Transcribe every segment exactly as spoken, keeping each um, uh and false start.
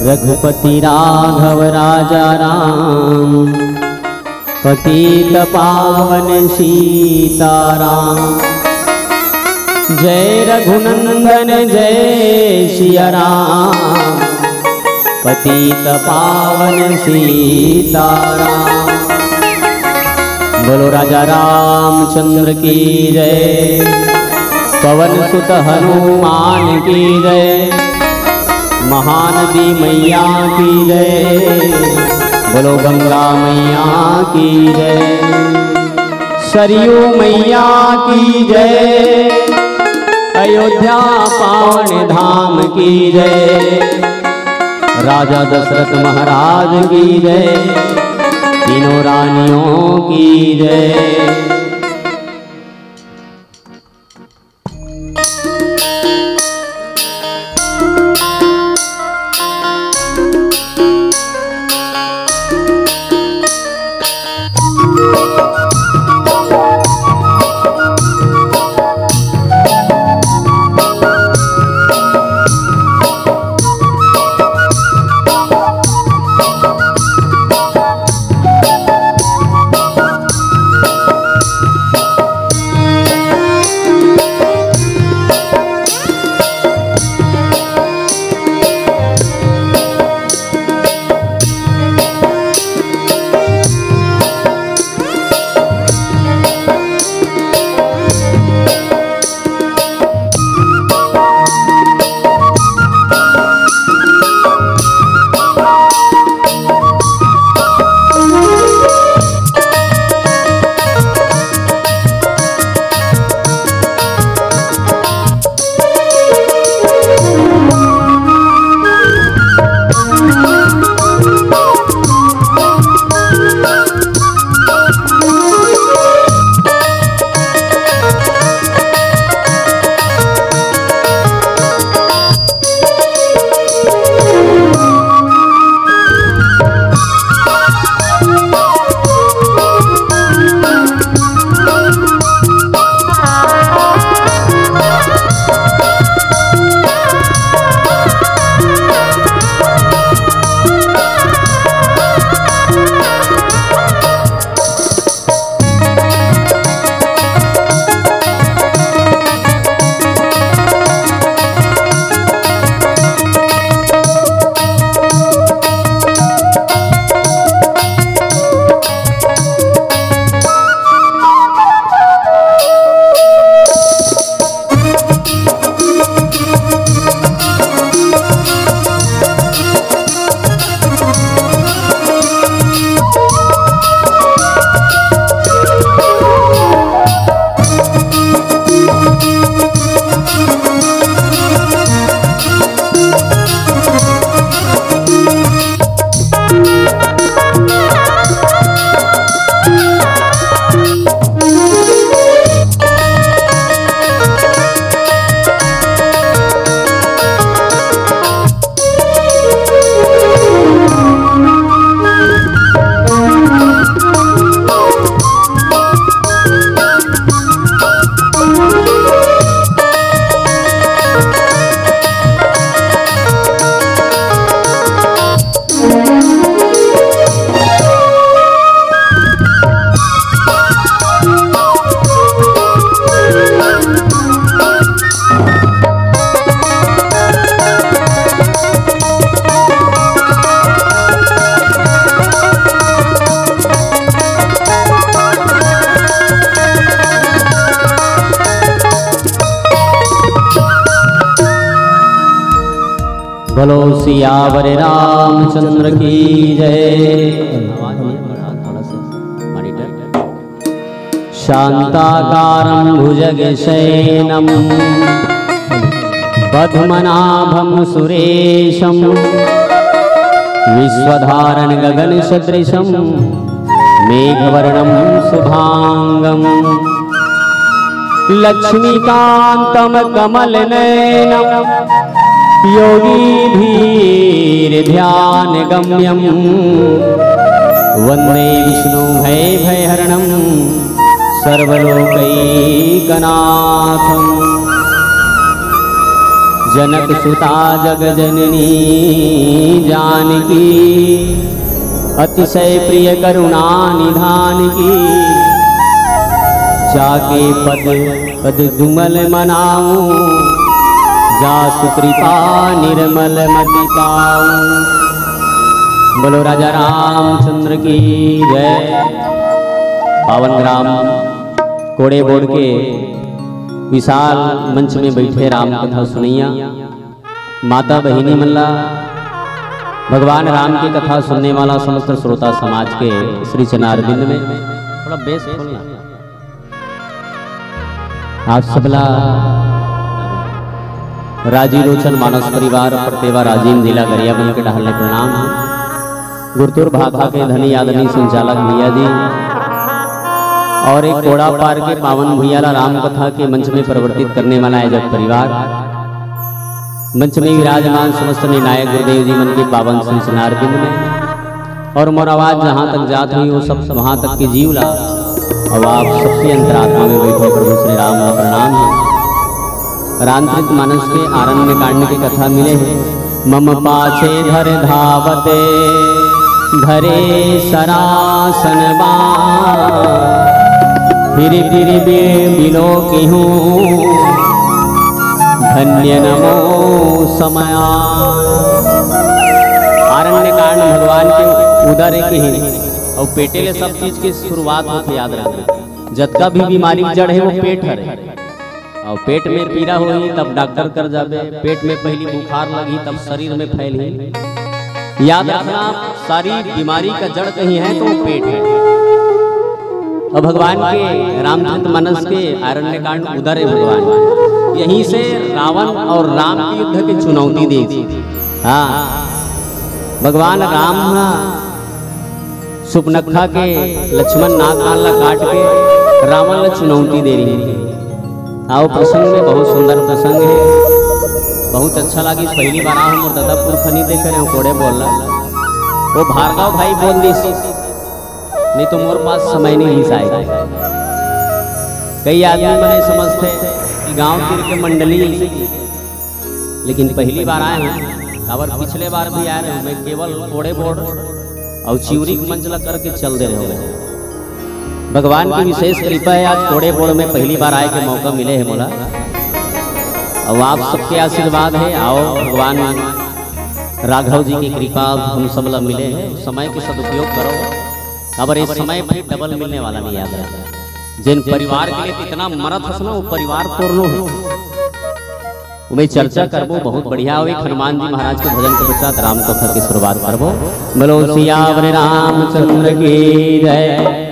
रघुपति राघव राजा राम, पतित पावन सीताराम। जय रघुनंदन जय सिया राम, पतित पावन सीताराम। बोलो राजा रामचंद्र की जय, पवन सुत हनुमान की जय, महानदी मैया की जय, बोलो गंगा मैया की जय, सरयू मैया की जय, अयोध्या पावन धाम की जय, राजा दशरथ महाराज की जय, तीनों रानियों की जय। बोलो सियावर रामचंद्र की जय। शांताकारं भुजगशयनं पद्मनाभं सुरेशं विश्वधारं गगनसदृशं मेघवर्णं शुभांगं लक्ष्मीकांतं कमलनयनं योगिभिर्ध्यानगम्यं वंदे विष्णु भयभयहरणं सर्वलोकैकनाथं। जनक सुता जग जननी जानकी, अतिशय प्रिय करुणा निधान की। जाके पद पद जुमल मनाऊं, जासु कृपा निर्मल मति पाऊं। बोलो राजा रामचंद्र की जय। पावन ग्राम कोड़े बोड़ के विशाल मंच में बैठे राम कथा सुनैया माता बहिनी मन ला, भगवान राम की कथा सुनने वाला समस्त श्रोता समाज के श्री चरणारविंद में थोड़ा बेस खोलना। आप सबला राजी लोचन मानस परिवार परतेवा राजीव जिला गरियाबंद के डहर ले प्रणाम। गुरतुर भाखा के धनी आदरणीय संचालक भैया जी और एक कोड़ा पार के पावन भैया ला राम कथा के मंच में परिवर्तित करने वाला आयोजक परिवार, मंच में विराजमान समस्त निर्णायक गुरुदेव जी मन के पावन श्री चरणारविंद में, और मोर आवाज जहाँ तक जात हुई वो सब वहाँ तक के जीव ला, और आप सबके अंतरात्मा में बैठे प्रभु श्री राम का प्रणाम है। रामचरित मानस के आरण्य कांड के कथा मिले है। मम पाछे धर धावते धरे सरासन बान, फिर फिर बि-, बिलोकिहूँ धन्य नमो समयान। आरण्य कांड भगवान के उदर के ही, और पेटे ले सब चीज की शुरुआत होती, याद रखना। जतका भी बीमारी के जड़ है वो पेट हरे। और पेट में पीड़ा होही तब डॉक्टर कर जाबे, पेट में पहली बुखार लगही तब शरीर में फैलही। याद रखना, सारी बीमारी का जड़ कहीं है तो वो पेट है। और भगवान के रामचरित मानस के आरण्य कांड उदर है भगवान, यहीं से रावण और राम के युद्ध की चुनौती दी थी। हाँ, भगवान राम ना सुपनखा के लक्ष्मण नाग कान ला काट के रावण ला चुनौती दे रही थी। आओ, प्रसंग में बहुत सुंदर प्रसंग है, बहुत अच्छा लगी। पहली बार आओ, मोर दादा पुरखा नहीं देख रहे हो, कोड़े बोल रहा। वो भार्गव भाई बोल दी, नहीं तो मोर पास समय नहीं है शायद। कई आदमी मने समझते कि गांव तीर के मंडली ऐसे, लेकिन पहली बार आए हैं, काबर पिछले बार भी आए रहे, मैं केवल कोड़े बोड़ और चिवरी के मंच ला करके चल दे रहे हो। भगवान की विशेष कृपा है, आज कोड़े बोड़ में पहली बार आए के मौका मिले है मोला। अब आप सबके आशीर्वाद है, आओ भगवान राघव जी की कृपा हम सब ला मिले है, समय के सदुपयोग करो। अब ये समय फिर डबल मिलने वाला नहीं, याद रखना। जिन परिवार के लिए इतना मरत हस ना, वो परिवार तोड़नो है। उमे चर्चा करबो, बहुत बढ़िया। अउ एक हनुमान जी महाराज के भजन के पश्चात राम कथा की शुरुआत करबो। बोलो सियावर रामचंद्र की जय।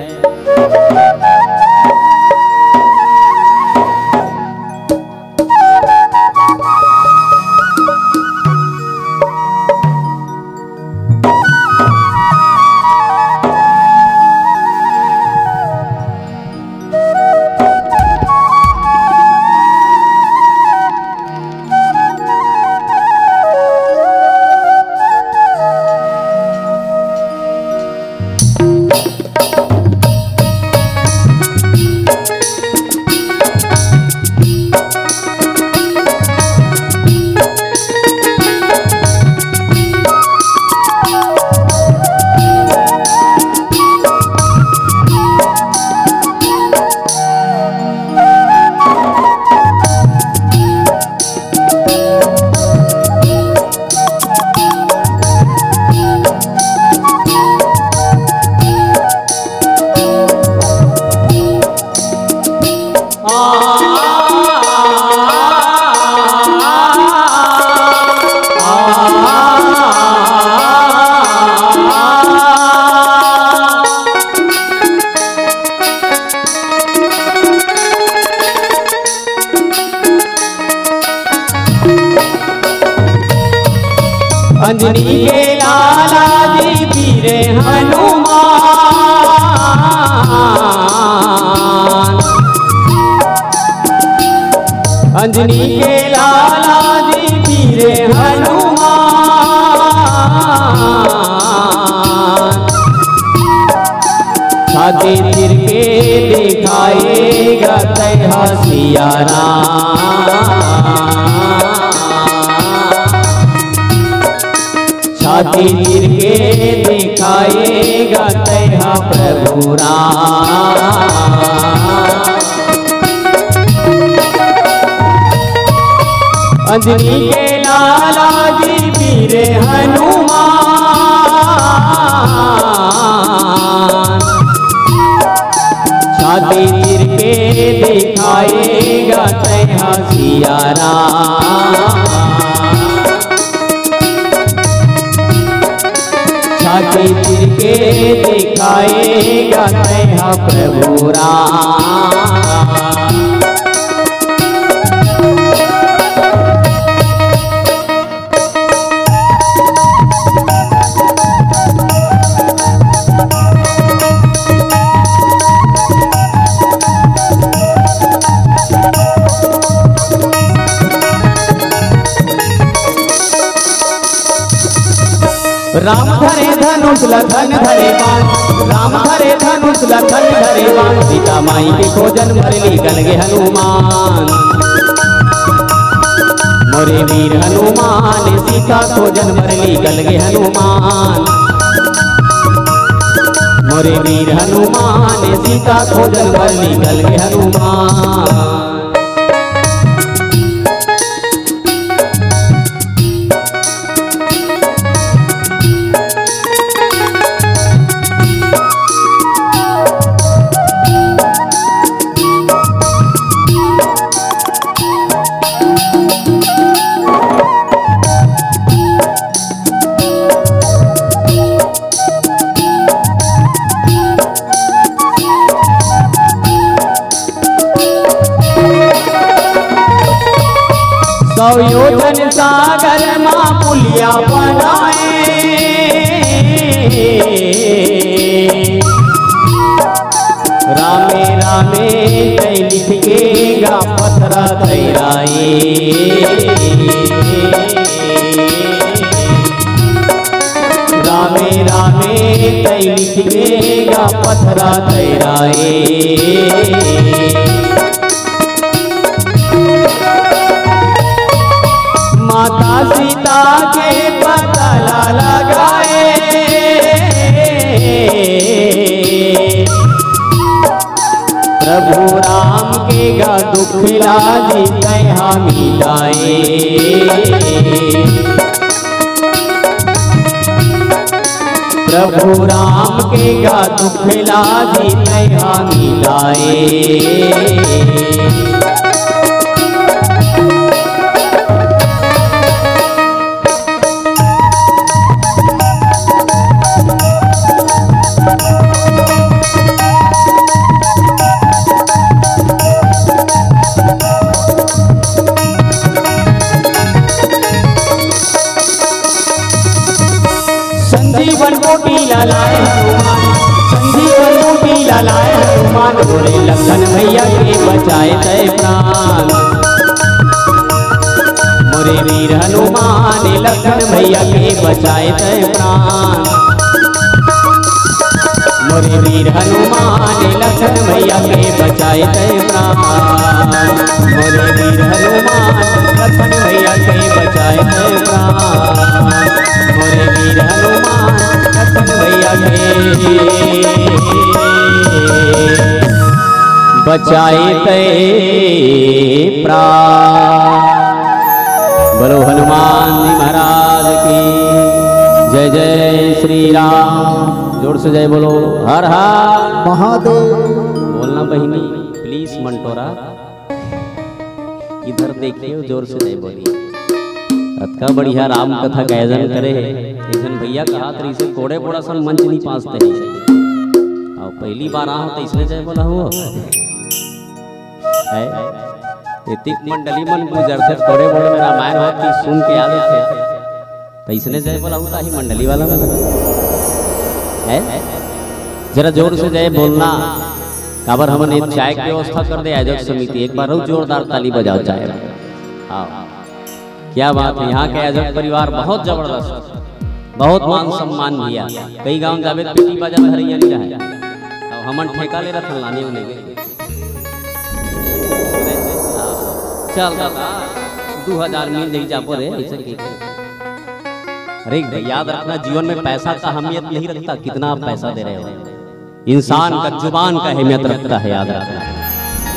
अंजनी के लाला जी वीर हनुमान। अंजनी के लाला जी वीर हनुमान। छाती चीर के दिखाएगा तैहा सिया राम। छाती चीर के दिखाएगा तैहा प्रभु राम। अंजनी के लाला जी वीर हनुमान, छाती चीर के दिखाएगा तैहा सिया राम। छाती चीर के दिखाएगा तैहा प्रभु राम। राम धरे धनुष लखन धरे बाण, राम धरे धनुष लखन धरे बाण, सीता माई के खोजन बर निकल गे हनुमान। मोरे वीर हनुमान सीता खोजन बर निकल गे हनुमान। मोरे वीर हनुमान सीता खोजन बर निकल गे हनुमान। सौ योजन सागर मा पुलिया बनाए। रामे रामे तै लिख के गा पथरा तैराए। रामे रामे तै लिख के गा पथरा तैराए। माता सीता के पता ला लगाए। प्रभु राम के गा दुख ला जी तैहा मिटाए। प्रभु राम के गा दुख ला जी तैहा मिटाए। संजीवन बूटी ला लाए हनुमान, संजीवन बूटी ला लाए हनुमान, मोरे लखन भैया के बचाए तै प्राण। मोरे वीर हनुमान लखन भैया के बचाए तै प्राण। मोरे वीर हनुमान लखन भैया के बचाए तै प्राण। मोरे वीर हनुमान लखन भैया के बचाए तै प्राण। मोरे वीर हनुमान लखन भैया के बचाए तै प्राण। बोलो हनुमान जी महाराज की जय। जय श्री राम। जोर से जय बोलो। हर हर महादेव। बोलना बहिनी, प्लीज मंटोरा, इधर देखियो, जोर से जय बोलिए। अतका बढ़िया राम कथा का आयोजन करे हे। एक झन भैया कहात रहिसे, कोड़े कोड़ा सन मंच नहीं पासते रहिसे। अउ पहली बार आहो त इसने जय बोला हो। है? एतिक मंडली मन गुजरथे, थोड़े बहुत में रामायण होत कि सुन के आ जाथे। त इसने जय बोला होता ही मंडली वाला मन। है? जरा जोर से जय बोलना। काबर हमन एक चाय के व्यवस्था कर दे आयोजक समिति, एक बार अउ जोरदार ताली बजाओ चाय। हाँ, क्या बात है, यहाँ के आयोजक परिवार बहुत जबरदस्त, बहुत मान सम्मान भैया। कई गांव जाबे त पेटी बाजा धरैया नहीं रहे, अब हमन ठेका ले रखन लाने वाले। चल दादा, दू हजार मिल जाई जाबो रे, ऐसे की। अरे, याद रखना, जीवन में पैसा का अहमियत नहीं रखता, कितना आप पैसा दे रहे हो। इंसान का जुबान का अहमियत रखता है, याद रखना।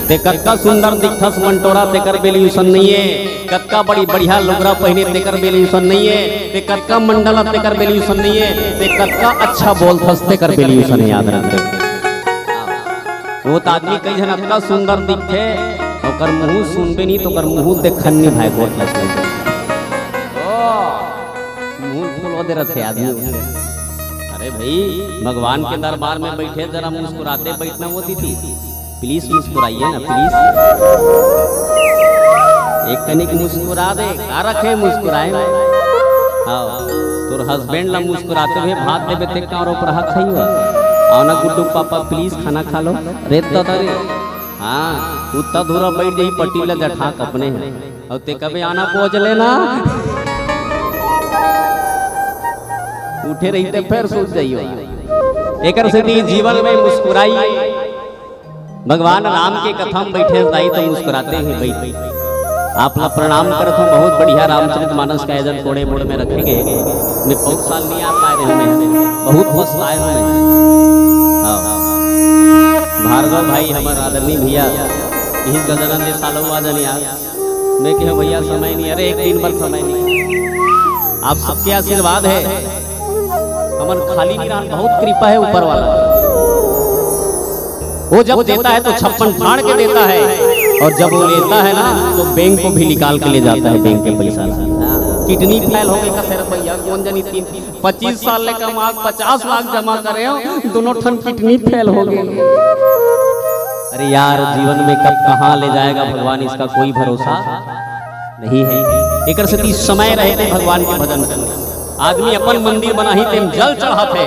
ते कतका सुंदर दिखथस मंटोरा, तेकर valuation नहीं है। कतका बड़ी बढ़िया लुगरा पहिने, तेकर valuation नहीं है। ते कतका मंडला, तेकर valuation नहीं है। ते कतका अच्छा बोलथस, तेकर valuation है, याद रखना। वो तो आदमी कई झन अतका सुंदर दिखथे, ओकर मुंह सुनबे नहीं तो ओकर मुंह देखन नहीं भाई, गोठ लग। मुंह फुलवा दे रथे आदमी। अरे भाई, भगवान के दरबार में बैठे, जरा मुस्कुराते बैठना वो दीदी, please मुस्कुराइए ना, please। एक कनिक मुस्कुरा दे, का रखे मुस्कुराए? हाँ, तोर husband ला मुस्कुराते हुए भात देबे ते का और ऊपर हाथ खाइयो। आओ ना गुड्डू पापा, please खाना खा लो। रे दादा रे, हाँ, उत्ता धूरा बैठ जाई पट्टी ला जठा कपने है। और ते कबे आना पहुंच लेना, उठे रहिते फिर सूत जाइयो। एकर सेती जीवन में मुस्कुराई। भगवान राम के कथा में बैठे दाई तो मुस्कुराते हैं भाई। आप ला प्रणाम करत हूँ, बहुत बढ़िया रामचरित मानस का आयोजन कोड़े मोड़ में रखेंगे। मैं बहुत साल नहीं आ पाए रहे हमें, बहुत पछताए हमें। हाँ। भार्गव भाई हमारे आदरणीय भैया, इस गजानंद सालों आ जाने यार। मैं कहे भैया समय नहीं, अरे एक दिन भर समय नहीं। आप सबके आशीर्वाद है, हमन खाली नहीं रहन, बहुत कृपा है ऊपर वाला। वो जब देता है तो छप्पन फाड़ के देता है, और जब वो लेता है ना तो बैंक को भी निकाल के ले जाता है, बैंक के पैसा। किडनी फेल हो गई का तेरा भैया, कौन जानी तीन पच्चीस साल ले कमा पचास लाख जमा करे हो, दोनों ठन किडनी फेल हो गए। अरे यार, जीवन में कब कहाँ ले जाएगा भगवान, इसका कोई भरोसा नहीं है। एकर सेती समय रहते भगवान के भजन करना। आदमी अपन मंदिर बनाही तेम जल चढ़ाथे।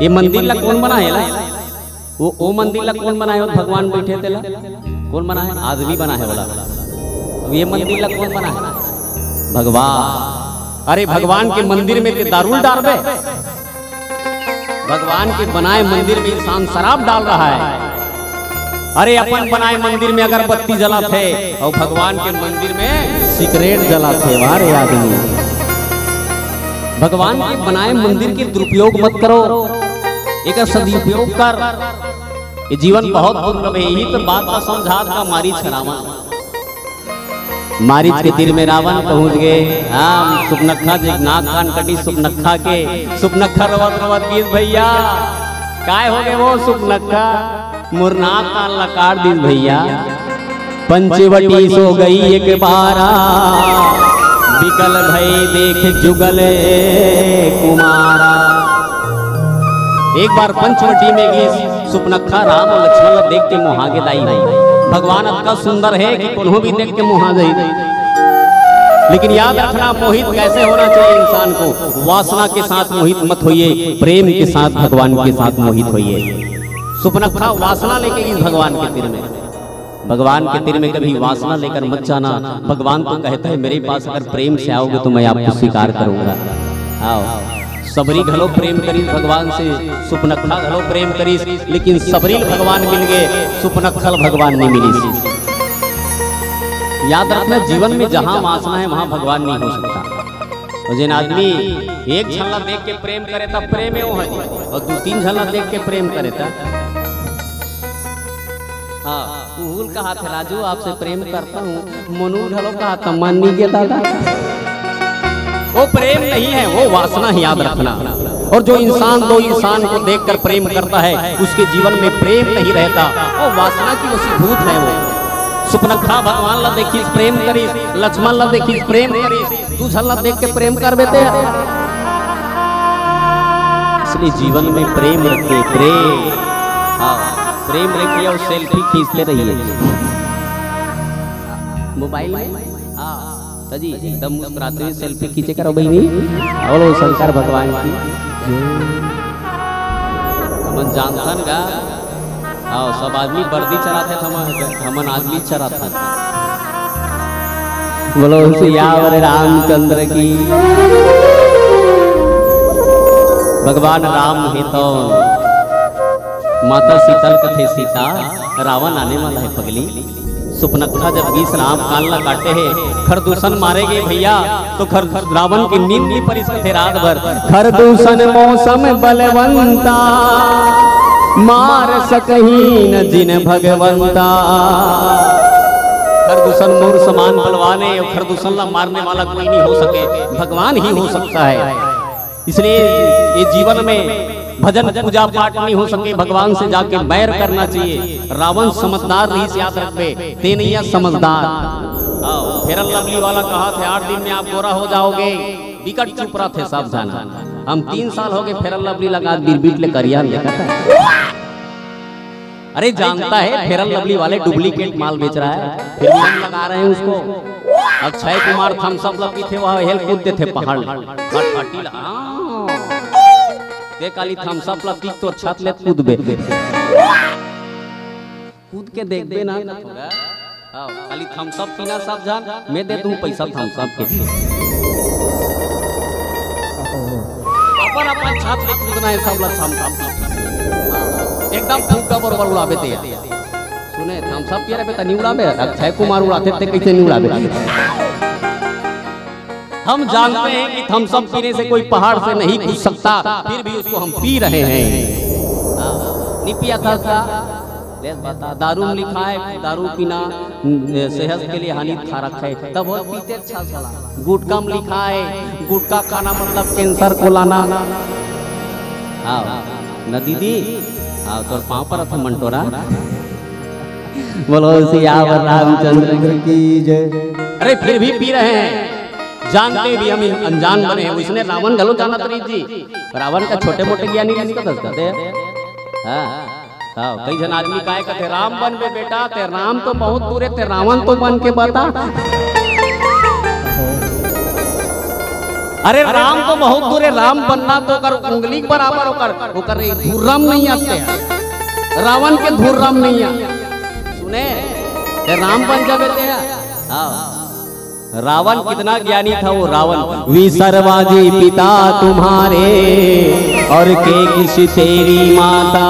ये मंदिर ला कौन बनाए ला? वो, वो मंदिर ला कौन बनाए हो? भगवान बैठे तेला कौन बनाए? आदमी बनाए वाला। अब ये मंदिर ला कौन बनाए? भगवान। अरे भगवान के मंदिर में ते दारू डालबे? भगवान के बनाए मंदिर में इंसान शराब डाल रहा है। अरे अपन बनाए मंदिर में अगरबत्ती जलाथे और भगवान के मंदिर में सिगरेट जलाथे। वाह रे आदमी, भगवान के बनाए मंदिर के दुरुपयोग मत करो, एकर सदुपयोग कर। ये जीवन बहुत दुर्लभ है, यही तो बात का समझात का मारीच रावण। मारीच के तीर में रावण पहुंच गए। हाँ, सुपनखा जी नाक कान कटी सुपनखा के। सुपनखा रोवत रोवत गीस भैया, काय हो गए वो सुपनखा? मोर नाक कान ला काट दीस भैया। पंचवटी सो गई एक बारा, बिकल भई देख जुगल कुमारा। एक बार पंचवटी में गीस सुपनखा, राम और लक्ष्मण ला देख के मोहा गे दाई। भगवान अतका सुंदर है कि कोनो भी देख के मोहा जाई। लेकिन याद रखना, मोहित कैसे होना चाहिए इंसान को? वासना के साथ मोहित मत होइए, प्रेम के साथ, भगवान के साथ मोहित होइए। सुपनखा वासना लेके गीस भगवान के तीर में। भगवान के तीर में कभी वासना लेकर मत जाना। भगवान तो कहता है, मेरे पास अगर प्रेम से आओगे तो मैं आपको स्वीकार करूंगा। आओ। सबरी घलो प्रेम करिस भगवान से, सुपनखा घलो प्रेम करिस, लेकिन सबरी ल भगवान मिल गए, सुपनखा ल भगवान नहीं मिलिस। याद रखना, जीवन में जहां वासना है, वहां भगवान नहीं हो सकता। और जिन आदमी एक झन ला देख के प्रेम करे, तब प्रेम है वो है, और दो तीन झन ला देख के प्रेम करे, तब हाँ, उहुल कहा थे, "राजू, आपसे प्रेम करता हूँ।" मनुल घलो कहा था, "मन नहीं के दादा।" वो प्रेम नहीं है, वो वासना है, याद रखना। और जो इंसान दो इंसान को देखकर प्रेम करता है, उसके जीवन में प्रेम नहीं रहता, वो वासना की वशीभूत है। वो सुपनखा भगवान ला देखिस प्रेम करिस, लक्ष्मण ला देखिस प्रेम करिस, तू झन ला देख के प्रेम कर बेते। इसलिए जीवन में प्रेम रखिए, प्रेम। हाँ, प्रेम रखिए और सेल्फी खींचते रहिए मोबाइल में। हाँ, तो जी एकदम मुस्कुराते हुए सेल्फी खींचे करो बहिनी। बोलो शंकर भगवान की। हमन जानथन का, आओ, सब आदमी वर्दी चराथे, हमन, हमन आदमी चराथन। बोलो सियावर रामचंद्र की। भगवान राम हे तो माता सीता ल कथे, "सीता, रावण आने वाला है पगली।" सुपनखा जब बीस राम कान ला काटे हे, खरदूषण मारे गे भैया, तो खर रावण के नींद नइ परिस कथे रात भर। खरदूषण मौसम बलवंता, मार सकही न जिन भगवंता। खरदूषण मोर समान बलवान हे, अउ खरदूषण ला मारने वाला कोई नइ हो सके, भगवान ही हो सकता है। इसलिए ये जीवन में भजन पूजा पाठ नइ हो सके, भगवान से जाके बैर करना चाहिए। रावण समझदार रहिस, याद रखबे, ते नइ हस समझदार। हाँ, Fair and Lovely वाला कहाथे आठ दिन में आप गोरा हो जाओगे, बिकट चुप रहिथे सब झन। हम तीन साल हो गे Fair and Lovely लगात, बिरबिट ले करिया नइ दिखत हे। अरे जानता है, Fair and Lovely वाले duplicate माल बेच रहा है, फिर भी हम लगा रहे हैं उसको। अक्षय कुमार Thums Up ला पीथे, वह हेल कूद देथे पहाड़ ले। फटफटी ला, हाँ। ते काली Thums Up ला पी के तोर छत ले कूदबे। कूद के देखबे ना, हाँ, खाली Thums Up पीना सब झन, मैं दे दूं पैसा Thums Up के। अपन अपन छत ले कूदना है सब ला Thums Up। एकदम फुग्गा बरोबर उड़ाबे ते यार। सुने, Thums Up पिए रहिबे त नइ उड़ाबे, अक्षय कुमार उड़ाथे ते कइसे नइ उड़ाबे? हम जानते हैं कि Thums Up पीने से कोई पहाड़ से नहीं कूद सकता, फिर भी उसको हम पी रहे हैं। हाँ, नइ पियाथस का? ले बता, दारू में लिखाय, दारू पीना, न, सेहत के लिए हानिकारक है, तब वो पीते अच्छा साला। गुटखा में लिखाय, गुटखा खाना मतलब cancer को लाना। हाँ, न दीदी, हाँ, तोर पाँव परत हँव मंटोरा। बोलो सियावर रामचंद्र की जय। अरे फिर भी पी रहे हैं, जानते भी हम अनजान बने हैं। उसने रावण घलो जानत रहिस जी, रावण का छोटे मोटे ज्ञानी रहिस का दस का दे। हाँ। हाँ, कई झन आदमी काय कथे, "राम बनबे बेटा, ते राम तो बहुत दूर हे, ते रावण तो बन के बता।" अरे राम तो बहुत दूर हे, राम बनना तो ओकर उंगली के बराबर, ओकर, ओकर धुर्रम नइ आथे। रावण के धुर्रम नइ आ। सुने, ते राम बन जाबे ते। हाँ। रावण कितना ज्ञानी था वो रावण। विसर्वाजी पिता तुम्हारे और केकसी तेरी माता,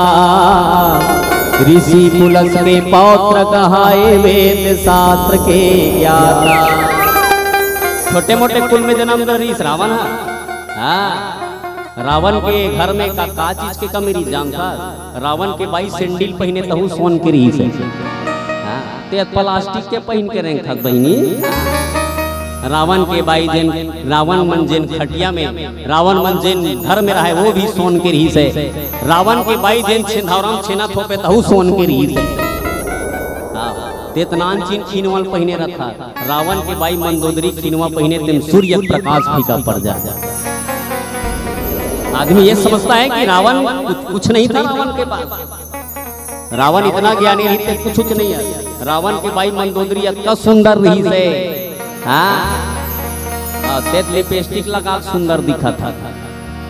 ऋषि पुलस के पौत्र कहाए, वेद शास्त्र के ज्ञाता। छोटे मोटे कुल में जनम ले रहिस रावण ह। हाँ। रावण के घर में का, का चीज के कमी रहिस जानथस? रावण के बाई sandal पहिने तहू सोन के रहिस हे। हाँ, ते प्लास्टिक के पहिन के रेंगथस बहिनी। रावण के बाई जेन, रावण मन जेन खटिया में, रावण मन जेन घर में रहय वो भी सोन के रहिस हे। रावण के बाई जेन छेंधारम छेना थोपे तहू सोन के रहिस हे। हाँ, ते त नानचिन खिनवन पहिने रहिथस। रावण के बाई मंदोदरी खिनवा पहिने तेम सूर्य प्रकाश फीका पड़ जाय। आदमी ये समझता है कि रावण कुछ, कुछ नहीं था रावण के पास। रावण इतना ज्ञानी रहिस ते कुछ, कुछ नहीं है। रावण के बाई मंदोदरी अतका सुंदर रहिस हे। हाँ। हाँ, ते lipstick लगा के सुंदर दिखत हे।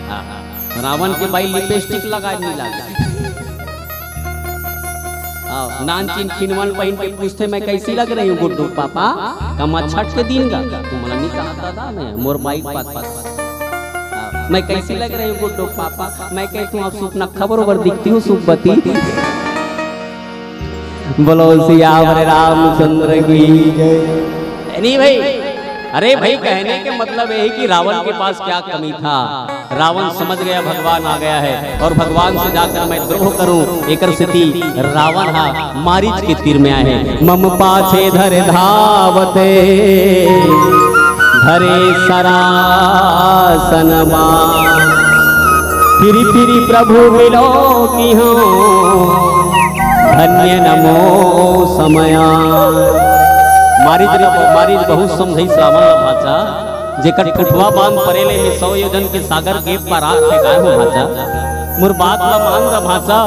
हाँ। रावण के बाई lipstick लगाय नइ लागे। हाँ, नानचिन खिनवन पहिन के पूछथे, "मैं कैसी लग रही हूँ गुड्डू पापा?" का मैं छठ के दिन गा? तुमला नइ कहा दादा मैं, मोर बाई के पास। हाँ, "मैं कैसी लग रही हूँ गुड्डू पापा?" मैं कहे, "तुम आप सुपनखा बरोबर दिखती हो सुपबती।" बोलो सियावर रामचंद्र की जय। नहीं भाई, अरे भाई, कहने के मतलब ये है कि रावण के पास क्या कमी था। रावण समझ गया भगवान आ गया है और भगवान से जाकर मैं द्रोह करूं, एकर सेती रावण हा मारीच के तीर में आए हैं। मम पाछे धर धावते, धरे सरासन बाण। फिरि फिरि प्रभु विलोकिहौं, धन्य नमो समया। मारीच रे, मारीच बहुत समझाइस रावण ला भांचा, जेकर ठुठवा बांध परे ले में सौ योजन के सागर के पार आके गाय हो भांचा। मोर बात ला मान रा भांचा,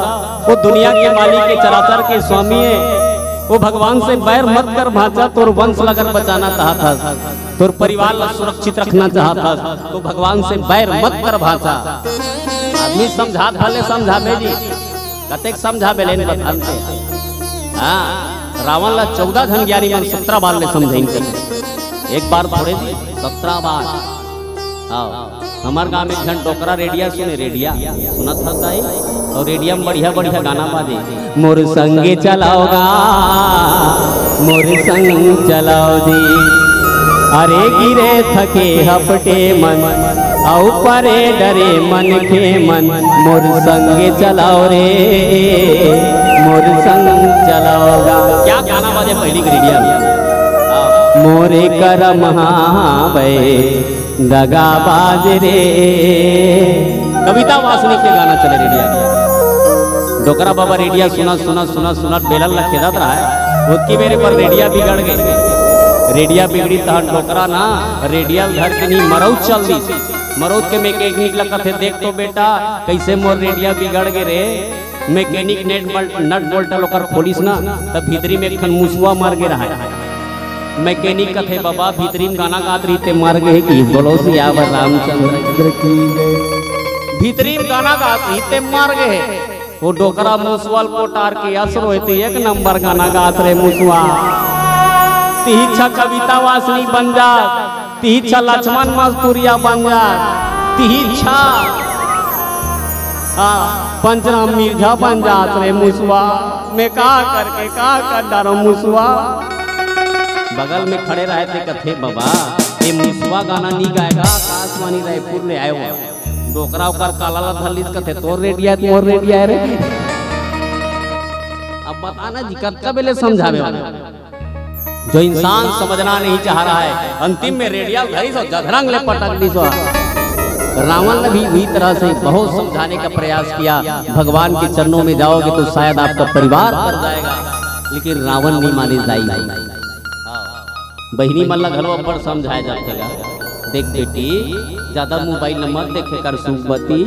वो दुनिया के मालिक हे, चराचर के स्वामी हे, वो भगवान से बैर मत कर भांचा, तोर वंश ला अगर बचाना चाहत हस, तोर परिवार ला सुरक्षित रखना चाहत हस, तो भगवान से बैर मत कर भांचा। आदमी समझात भले समझाबे जी, कतेक समझाबे लेन बखान से। हाँ, रावण ला चौदह झन ज्ञानी मन सत्रह बार ले समझाइन कर। एक बार थोड़े जी, सत्रह बार। हाँ, हमर गांव में एक झन डोकरा रेडिया सुने, रेडिया सुनत हस दाई, और रेडिया में बढ़िया बढ़िया गाना बाजे। मोर संगे चलाओगा, मोर संग चलाओ जी। अरे गिरे थके हपटे मन, अउ परे डरे मनखे मन, मोर संग चलाओ रे, मोर संग चलाओ गा। क्या गाना बाजे पहली के रेडिया में? मोरे करम हावय दगाबाज रे। कविता वासनिक के गाना चले रेडिया में। डोकरा बाबा रेडिया सुनत, सुनत, सुनत, सुनत बेलन ल खेदत रहय। ओतकी बेर एकर रेडिया बिगड़ गे। रेडिया बिगड़ी तहन डोकरा ना रेडिया ल धर के नहीं मरौत चल दिस। मरौत के मैकेनिक ल कथे, "देख तो बेटा, कइसे मोर रेडिया बिगड़ गे रे।" मैकेनिक नेट बल-, नट बोल्ट ल ओकर खोलिस ना, त भीतरी में एक ठन मुसवा मर गे रहय। मैकेनिक कथे, "बाबा, भीतरी में गाना गात रहिते मर गे हे कि?" बोलो सियावर रामचंद्र की जय। भीतरी में गाना गात रहिते मर गे हे। वो डोकरा मुसवा ल कोटार के असरो हे, ते एक नंबर गाना गात रे मुसवा। तिही छा कविता वासनी बन जा, तिही छा लक्ष्मण मस्तुरिया बन जा, तिही छा, हाँ, पंचराम मिर्झा बन जात रे मुसवा। मैं का करके का कर डारो मुसवा। बगल में खड़े रहे ते कथे, "बाबा, ये मुसवा गाना नी गाएगा, आकाशवाणी रायपुर ले आए हुआ।" डोकरा ओकर काला ला धर लिस, कथे, "तोर रेडिया, मोर रेडिया रे।" अब बताना जी, कतका बेले समझावे वाला? जो इंसान समझना नहीं चाह रहा है, अंतिम में रेडिया धरी सो जधरंग ले पटक दी सो। रावण ने भी वही तरह से बहुत समझाने का प्रयास किया, "भगवान के चरणों में जाओगे तो शायद आपका परिवार तर जाएगा," लेकिन रावण नहीं माने दाई। बहिनी मन ला घलो अब्बड़ समझाए जाथे गा। देख बेटी, ज्यादा मोबाइल न मत देखे कर सुखबती।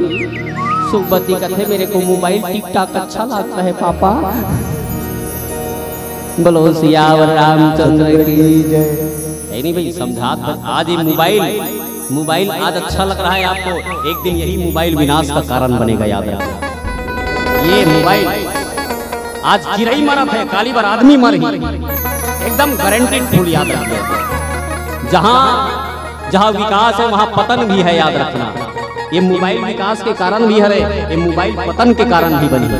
सुखबती कथे, "मेरे को मोबाइल टिकटॉक अच्छा लगता है पापा।" बोलो सियावर रामचंद्र की जय। नहीं, नहीं भाई, समझात बन। आज ये मोबाइल, मोबाइल आज अच्छा लग रहा है आपको, एक दिन यही मोबाइल विनाश का कारण बनेगा, याद रखना। ये मोबाइल आज चिरई मरत है, काली बर आदमी मरही, एकदम गारंटीड फूल, याद रखना। जहां, जहां विकास है, वहां पतन भी है, याद रखना। ये मोबाइल विकास के कारण भी हरे, ये मोबाइल पतन के कारण भी बनी। ये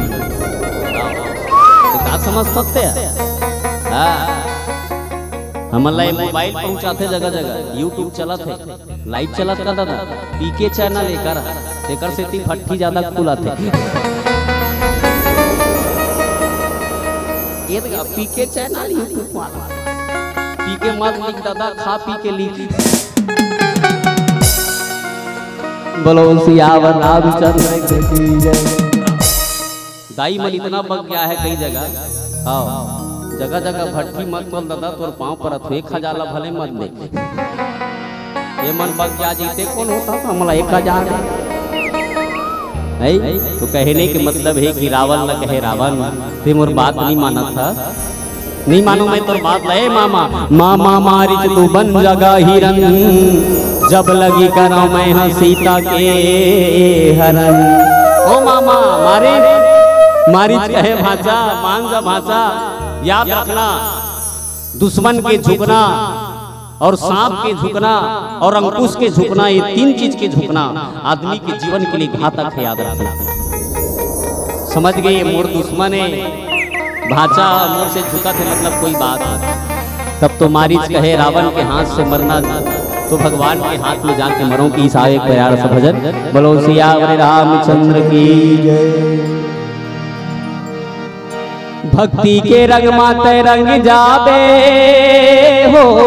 बात समझ सकते हैं? हाँ। हमन ला ये मोबाइल पहुंचाथे जगह जगह, YouTube चलत है, live चलत का दादा, पीके चैनल एकर, तेकर सेती भट्ठी ज्यादा खुलाथे। ये देखा, पीके चैनल YouTube वाला। पीके मत लिख दादा, खा पी के लिख। बोलो सियावर रामचंद्र की जय। दाई मन इतना बक गया है कई जगह। हाँ, जगह जगह भट्ठी मत खोल दादा, तोर पाँव परत हूँ, एक हजार ला भले मत दे। ये मन बक गया, जीते कौन होता था, हमला एक हजार। है? तो कहने के मतलब है कि रावण ला कहे, "रावण, ते मोर बात नहीं मानत था।" नहीं मानो मैं तोर बात ला, ए मामा। मामा मारिच तू बन जगा हिरन, जब लगी करा मैं हा सीता के हरन। ओ मामा, मारिच, मारिच कहे भांचा, मान जा भांचा, याद रखना, दुश्मन के झुकना और सांप के झुकना और अंकुश के झुकना, ये तीन चीज के झुकना आदमी के जीवन के लिए घातक है, याद रखना। समझ गए, ये मोर दुश्मन है, भांचा मोर से झुकत है, मतलब कोई बात नहीं। तब तो मारीच कहे, रावण के हाथ से मरना तो भगवान के हाथ में जाके मरो कि इस आवे प्यार से भजन। बोलो सियावर रामचंद्र की जय। भक्ति के रंग मा तै रंग जाबे हो,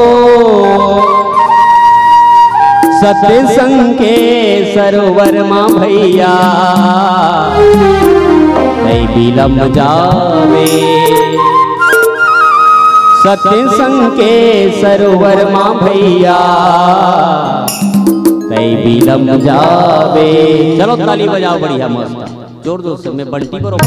सत्संग के सरोवर मा भैया तै बिलम जाबे। सत्संग के सरोवर मा भैया तै बिलम जाबे। चलो ताली बजाओ, बढ़िया मस्त। जोर जोर से मैं बंटी बरो।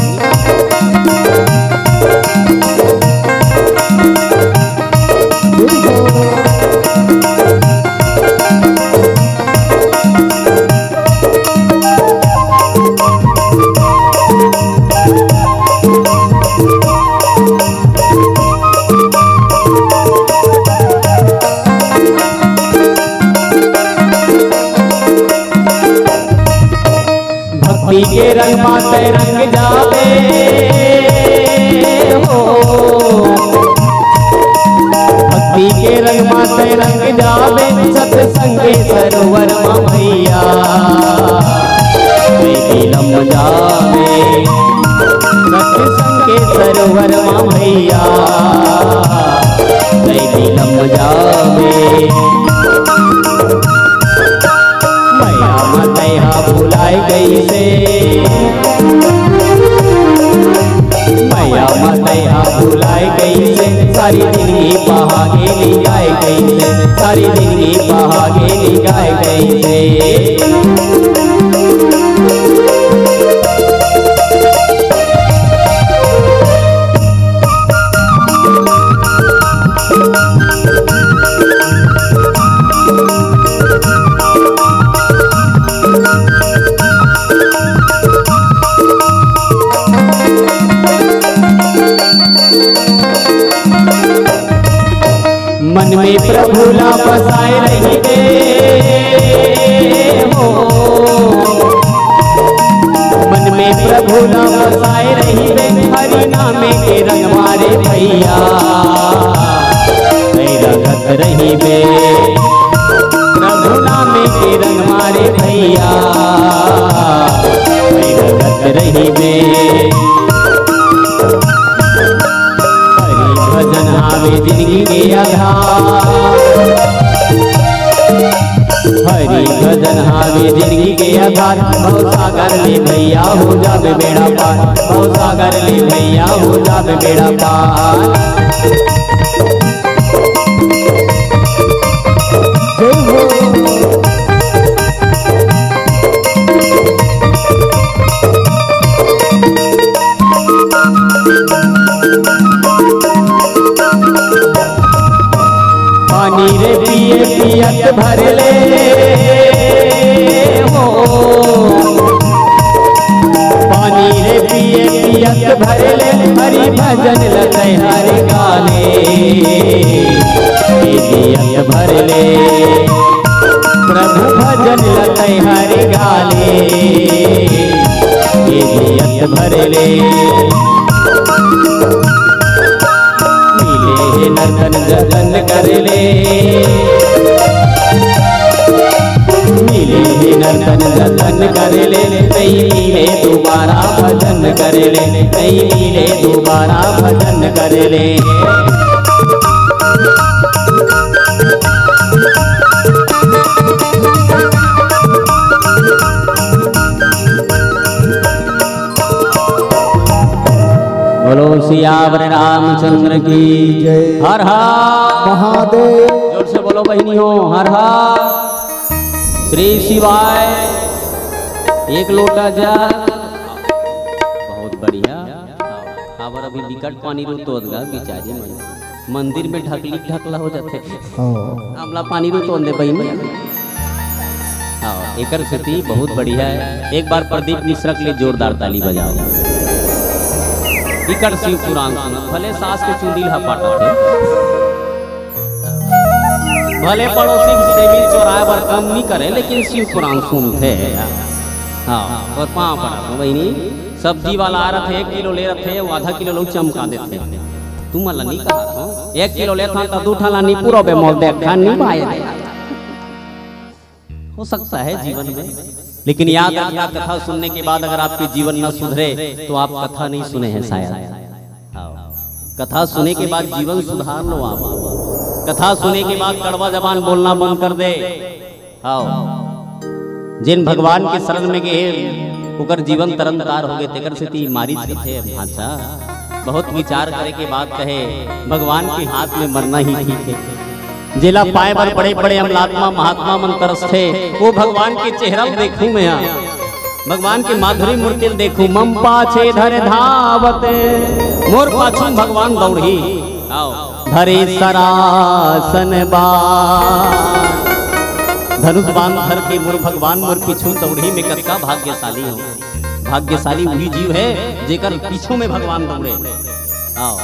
भक्ति के रंग मा तै रंग जाबे हो, माते रंग जाबे सत्संग के सरोवर मा भैया, तैं बिलम जाबे। सत्संग के सरोवर मा भैया, तैं बिलम जाबे। मया मा तैं हा भुलाय कइसे, मया मा तैं हा भुलाय कइसे, सारी जिनगी पहा गे लिगाय कइसे, सारी जिनगी पहा गे लिगाय कइसे। मन में प्रभु ला बसाए रहिबे हो, मन में प्रभु ला बसाए रहिबे, हरि नाम के रंग मारे भैया, तैं रंगत रहिबे। प्रभु नाम के रंग मारे भैया, तैं रंगत रहिबे। हरि भजन हावे जिनगी के आधार, हरि भजन हावे जिनगी के आधार। भव सागर ले भैया हो जाबे बेड़ा पार, भव सागर ले भैया हो जाबे बेड़ा पार। जय हो। पानी रे पिए पियत भर ले हो, पानी रे पिए पियत भर ले, हरि भजन ल तैं हर गा ले। पियत भर ले, प्रभु भजन ल तैं हर गा ले। पियत भर ले, मिले हे नर्तन जतन कर ले, मिले हे नर्तन जतन कर ले, नइ मिले दोबारा भजन कर ले, नइ मिले दोबारा भजन कर ले। बोलो सियावर रामचंद्र की जय। हर हर महादेव। जोर से बोलो बहिनी हो, हर हर श्री शिवाय। एक लोटा जल। बहुत बढ़िया। काबर अभी बिकट पानी रो तो अदगा बिचारी मन मंदिर में ढकली ढकला हो जाथे। हाँ। हमला पानी रो तो अंदे बहिनी। हाँ, एकर सेती बहुत बढ़िया है। एक बार प्रदीप मिश्रा के लिए जोरदार ताली बजाओ। बिकट शिव पुराण सुनत, भले सास के चुंदी ल हपाटत हे, भले पड़ोसी के सेमी चोराए बर कम नहीं करे, लेकिन शिव पुराण सुनथे। हाँ, और पाँव पड़ा तो बहिनी, सब्जी वाला आ रथे, एक किलो ले रथे, वो आधा किलो लो चमका देथे। तुमन ला नहीं कहा था, एक किलो लेथन त दू ठन ला नहीं पुरोबे, मोल देखा नहीं भाई। हो सकता है जीवन में, लेकिन याद रखना, कथा सुनने के बाद अगर आपके जीवन न सुधरे तो आप कथा नहीं सुने हैं शायद। हाँ। कथा सुने के बाद जीवन सुधार लो आप। कथा सुने के बाद कड़वा जबान बोलना बंद कर दे। हाँ। जेन भगवान के शरण में गे, ओकर जीवन तरन तार हो गे, तेकर सेती मारिच कथे, भांचा, बहुत विचार करे के बाद कहे, भगवान के हाथ में मरना ही ठीक है। जेला पाए बर बड़े-बड़े अमलात्मा महात्मा मन तरसथे, वो भगवान के चेहरा ल देखूं मैं, भगवान के माधुरी मूर्ति ल देखूं। मम पाछे धर धावत, मोर पाछू भगवान दौड़ही। आओ। धरे सरासन बाण। धनुष बाण धर के मोर भगवान मोर पीछू दौड़ही, मैं कतका भाग्यशाली हूँ। भाग्यशाली वही जीव है जेकर पीछू में भगवान दौड़े। आओ,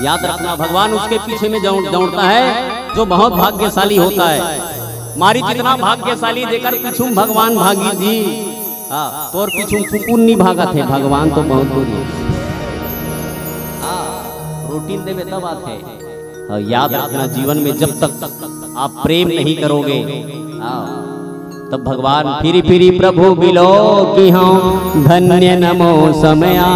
याद रखना, भगवान उसके पीछे में दौड़-, दौड़ता है जो बहुत भाग्यशाली होता है। मारी जितना भाग्यशाली जेकर पीछू में भगवान भागी जी। हाँ, तोर पीछू कुकुर नहीं भागत है, भगवान तो बहुत दूर है। हाँ, रोटी देवे तब आते। और याद रखना, जीवन में जब तक आप प्रेम नहीं करोगे, हाँ, तब भगवान फिरी फिरी प्रभु बिलो कि हम धन्य नमो समया।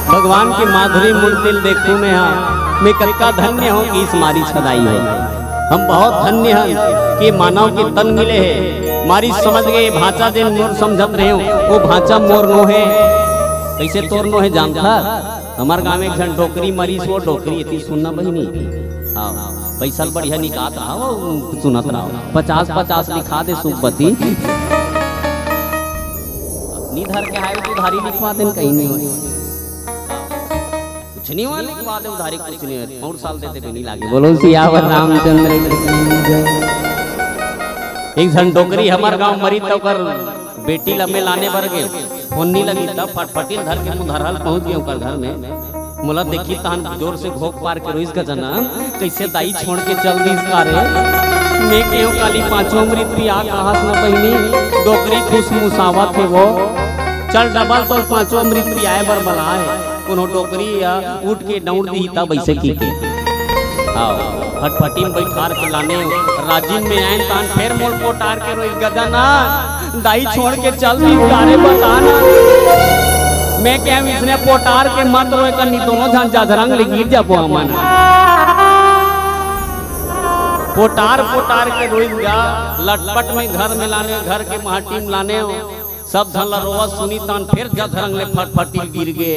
भगवान के माधुरी मूर्ति ल देखूं मैं, हाँ, मैं कतका धन्य हूँ कि इस मारी छदाई हो। हम बहुत धन्य हन कि मानव के तन मिले हे। मारी समझ गए, भांचा जेन मोर समझत रहे हो, वो भांचा मोर नो हे। कैसे तोर नो हे जानता? हमार गांव में एक झन डोकरी मरीस, वो डोकरी एती सुनना बहिनी। हाँ, पैसा ल बढ़िया निकात रहा, वो सुनत रहा। पचास पचास लिखा दे सुखबती। अपनी धर के आए, तू धारी लिखवा देन, कहीं नहीं हो। कुछ नहीं हुआ, लिखवा दे उधारी, कुछ नहीं हुआ। और साल देते भी नहीं लागे। बोलो सियावर रामचंद्र की जय। एक झन डोकरी हमार गांव मरी, त ओकर बेटी ल मैं लाने बर गए, फोन नहीं लगी, तब फटफटी ल धर के मुंह धरहल पहुंच गए ओकर घर में। मोला देखी तहन जोर से घोख पार के रोइस, गजानन, कैसे दाई छोड़ के चल दीस का रे? मैं केहू काली पांचों अमृत पिया कहास न बहिनी, डोकरी खुश मुसावत हे वो। चल डबल तो पांचों अमृत पियाए बर बलाए। कोनो डोकरी या उठ के दौड़ दी तब ऐसे की के। आओ, फटफटी में बैठार के लाने, राजिम में आए तान फेर मोल पोटार के रोई, गजानन, दाई छोड़ के चल दी का रे, बता ना। मैं कह इसने पोटार के मत रोए, कन्नी दोनों झन जाधरंग ले गिर जाबो हमन। पोटार पोटार के रोई गा, लटपट में घर में लाने, घर के माटी में लाने हो। सब झन ला रोवत सुनी तान फेर जाधरंग ले फटफटी गिर गे।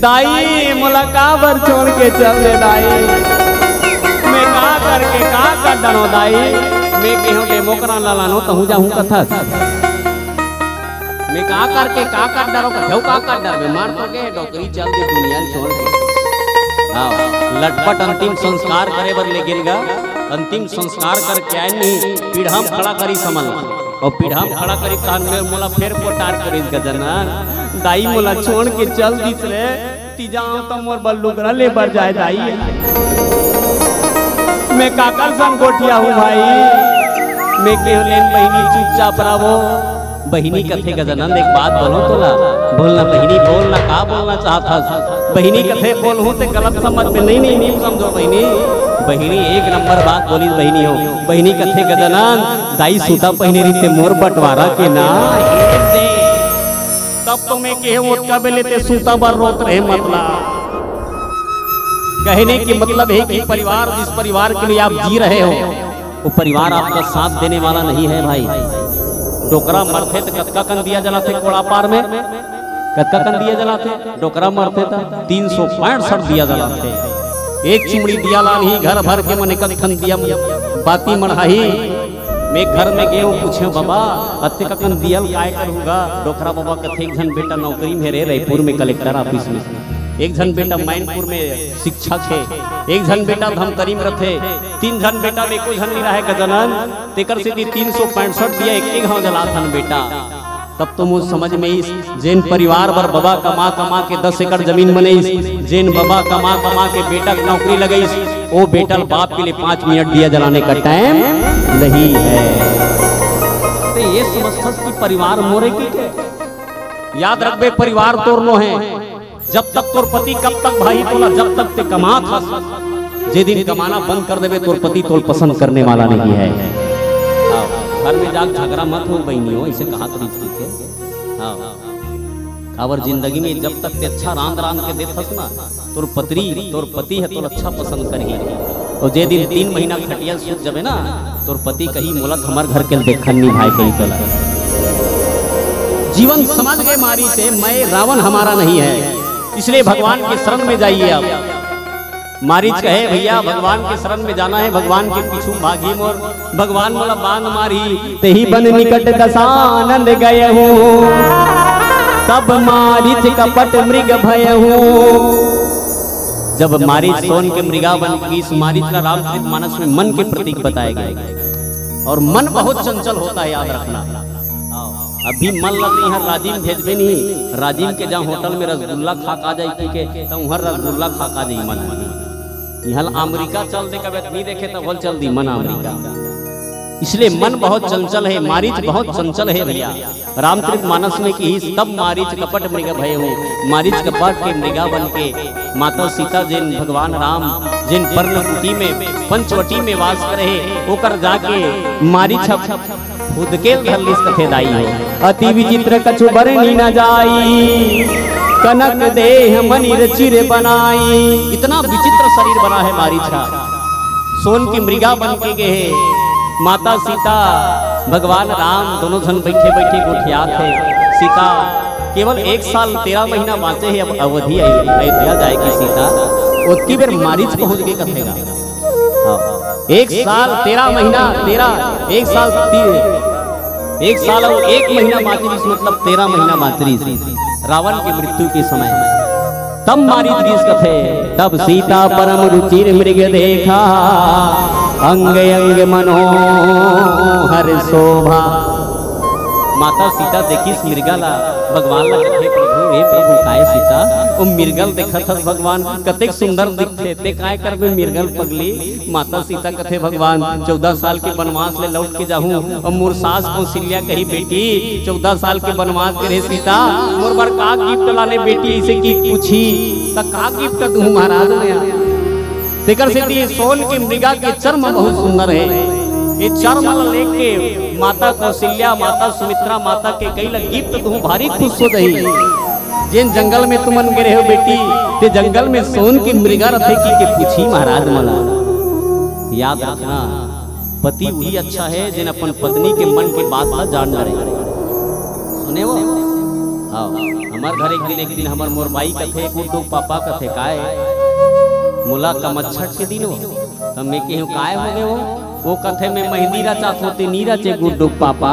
दाई, मोला काबर छोड़ के चल दे दाई? मैं का करके का कर डरो दाई? मैं केहू डेमोकरन ला लानो तहूँ जाहूँ कथस। मैं का करके का कर डरो, कथेऊ का कर डर, मैं मार तो गे, डोकरी चल दे दुनिया ल छोड़ के। हाँ, लटपट अंतिम संस्कार करे बर ले गिन गा। अंतिम संस्कार करके आए नहीं, पीढ़ा में खड़ा करी समझ। और पीढ़ा में खड़ा करी तान में मोला फेर पोटार करिस, गजानन, दाई मोला छोड़ के चल दिस रे, तीजा आंव त मोर बर लुगरा ले बर जाए दाई। मैं काकर संग गोठिया हूँ भाई, मैं केहू लेन बहिनी चुपचाप रहो। बहिनी कथे, गजानन एक बात बोलो तोला, बोलना बहिनी, बोलना, का बोलना चाहत हस? बहिनी कथे बोलहूँ ते गलत समझ में, नहीं, नहीं, नहीं समझो बहिनी। बहिनी एक नंबर बात बोली बहिनी हो। बहिनी कथे, गजानन, दाई सूता पहिने रहिते मोर बंटवारा के ना। तब तो मैं केहे ओतका बेले ते सूता बर रोत रहे, मतलब कहने की मतलब है कि परिवार, जिस परिवार के लिए आप जी रहे हो, वो परिवार आपका साथ देने वाला नहीं है भाई। डोकरा मरथे त कतका कन दिया जलाथे कोड़ा पार में? कतका कन दिया जलाथे? डोकरा मरथे त तीन सौ पैंसठ दिया जलाथे। एक चिमड़ी दिया लानही, घर भर के मन एक ठन दिया बाती मढ़ाही। मैं घर में गेहूं पूछे, बाबा, अतेक अकन दिया ल काय करहूं गा? डोकरा बाबा कथे, एक झन बेटा नौकरी में रे, रायपुर में कलेक्टर ऑफिस में, एक झन बेटा मैनपुर में शिक्षक हे, एक झन बेटा धमतरी में रथे, तीन झन बेटा में एको झन नहीं रहे गजानन, तेकर सेती तीन सौ पैंसठ दिया एक एक घाव जलाथन बेटा। तब तो मोर समझ में आइस, जेन परिवार बर बबा कमा कमा के दस एकड़ जमीन बनइस, जेन बबा कमा कमा के बेटा के नौकरी लगइस, ओ बेटा ल बाप के लिए पांच मिनट दिया जलाने का टाइम नहीं है। ते ये समझथस कि परिवार मोरे की के? याद रखबे, परिवार तोर नो है। जब तक तोर पति, कब तक भाई तोला, जब तक ते कमात हस, जे दिन कमाना बंद कर देबे, तोर पति तोल पसंद करने वाला नहीं है। हाँ, घर में जाके झगड़ा मत हो बहिनी हो, ऐसे कहा तो नहीं ठीक है। हाँ, काबर जिंदगी में जब तक ते अच्छा रांध रांध के देत हस ना, तोर पत्नी, तोर पति है तोला अच्छा पसंद करही। और जे दिन तीन महीना खटिया सूत जबे ना, तोर पति कही, मोला त हमर घर के देखन नहीं भाई, कही तोला। जीवन समझ गए मारी से, मैं रावण हमारा नहीं है, इसलिए भगवान के शरण में जाइए आप। मारीच कहे, भैया, भगवान के शरण में जाना है, भगवान के पीछू भागी मोर, भगवान मोला बांध मारही। तेही बन निकट दसानंद गए हूँ, तब मारीच कपट मृग भय हूँ। जब मारीच सोन के मृगा बन गईस, मारीच ला रामचरित मानस में मन के प्रतीक बताए गए। और मन बहुत चंचल होता है, याद रखना। अभी मन ला तो यहाँ राजिम भेजबे नहीं, राजिम के जहाँ होटल में रसगुल्ला खा का जाए पी के, तो वहाँ रसगुल्ला खा का जाए मन। यहाँ अमेरिका चल दे, कभी नहीं देखे तो बोल चल दी मन अमेरिका। इसलिए मन बहुत चंचल है, मारीच बहुत चंचल है भैया। रामचरित मानस में कहिस, तब मारीच कपट मृग भय हूँ। मारीच कपट के मृगा बन के माता सीता जेन भगवान राम जिन पर्णकुटी में, पंचवटी में वास करे हे, ओकर जाके मारीच ह फुदके ल धर लिस कथे दाई हो। अति विचित्र कछु बरनी न जाई, कनक देह मनिर चिर बनाई। इतना विचित्र शरीर बना है मारीच ह। सोन के मृगा बन के गे हे। माता सीता, भगवान राम दोनों झन बैठे बैठे गोठियात हे। सीता, केवल एक साल तेरह महीना बाँचे हे अब अवधी अयो-, अयोध्या जाए के सीता। ओतकी बेर मारीच पहुँच के कथे गा। हाँ। एक साल तेरह महीना, तेरह, एक साल ती-, एक साल अउ एक महीना बाँच रिस, मतलब तेरह महीना बाँच रिस रावण के मृत्यु के समय। तब मारीच गिस कथे, तब सीता परम रुचिर मृग देखा, अंग अंग मनोहर शोभा। माता सीता देखिस मृगा ला, भगवान ला कथे, प्रभु, हे प्रभु, काय सीता, ओ मृगा ल देखत हस भगवान, कतेक सुंदर दिखथे, ते काय करबे मृगा ल पगली? माता सीता कथे, भगवान, चौदह साल के बनवास ले लौट के जाहूं, अउ मोर सास कौशल्या कही, बेटी, चौदह साल के बनवास करे सीता, मोर बर का गिफ्ट लाने बेटी, अइसे कि पूछही, त का गिफ्ट दूहूं महाराज मैं? तेकर सेती ये सोन के मृगा के चर्म बहुत सुंदर हे। ये चर्म ल लेके माता कौशल्या, माता सुमित्रा, माता केकई ल गिफ्ट दूहूं, भारी खुश हो जाही। जेन जंगल में तुमन गे रहे हो बेटी, ते जंगल में सोन के मृगा रथे कहिके पूछही महाराज मन ला। याद रखना, पति उही अच्छा हे जेन अपन पत्नी के मन के बात ला जान डरे। सुने हो? हाँ, हमर घर एक दिन, एक दिन हमर मोर बाई कथे, "गुड्डू पापा," कथे, "काय?" मोला कमच्छठ के दिन हो, त मैं केहेंव, "काय होगे हो?" ओ कथे, "मैं मेहंदी रचात हों, ते नी रचे गुड्डू पापा,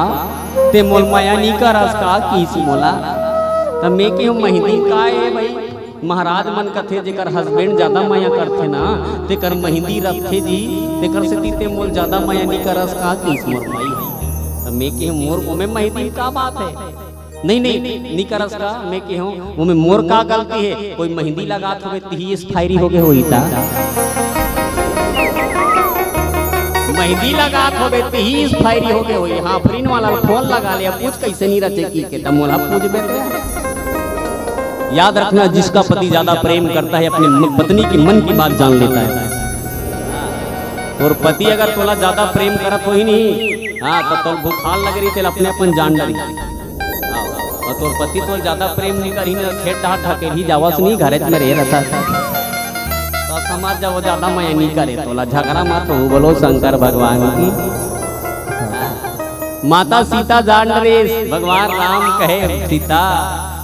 ते मोला मया नी करस का?" किहिस मोला। त मैं केहेंव, "मेहंदी काय हे भाई?" महाराज मन कथे, "जेकर husband ज्यादा मया करथे ना, तेकर मेहंदी रचथे जी, तेकर सेती ते मोला ज्यादा मया नी करस का?" किहिस मोर बाई। त मैं केहेंव, "मोर ओमे मेहंदी का बात हे?" "नहीं, नहीं, नी करस का?" मैं केहेंव, "ओमे मोर का गलती हे? कोई मेहंदी लगात होगे, तिही expiry होगे होही ता। मेहंदी लगात होगे, तिही expiry होगे होही। हाँ, प्रिंट वाला फोन लगा ले, पूछ कइसे नी रचे कहिके, त मोला पूछबे ते।" याद रखना, जिसका पति ज्यादा प्रेम करता है, अपनी म-, पत्नी की मन की बात जान लेता है। तोर पति अगर तोला ज्यादा प्रेम करत होही नहीं, हाँ, त तोला भुखार लग रही, तेला अपने अपन जान डारी। हाँ, अउ तोर पति तोला ज्यादा प्रेम नहीं करही ना, खेत डाहर ढकेलही, जावस नहीं, घरेच में रहे रहता। त समझ जाओ, ज्यादा मया नहीं करे तोला, झगड़ा मत हो, बोलो शंकर भगवान की। माता सीता जान डरिस, भगवान राम कहे, "सीता,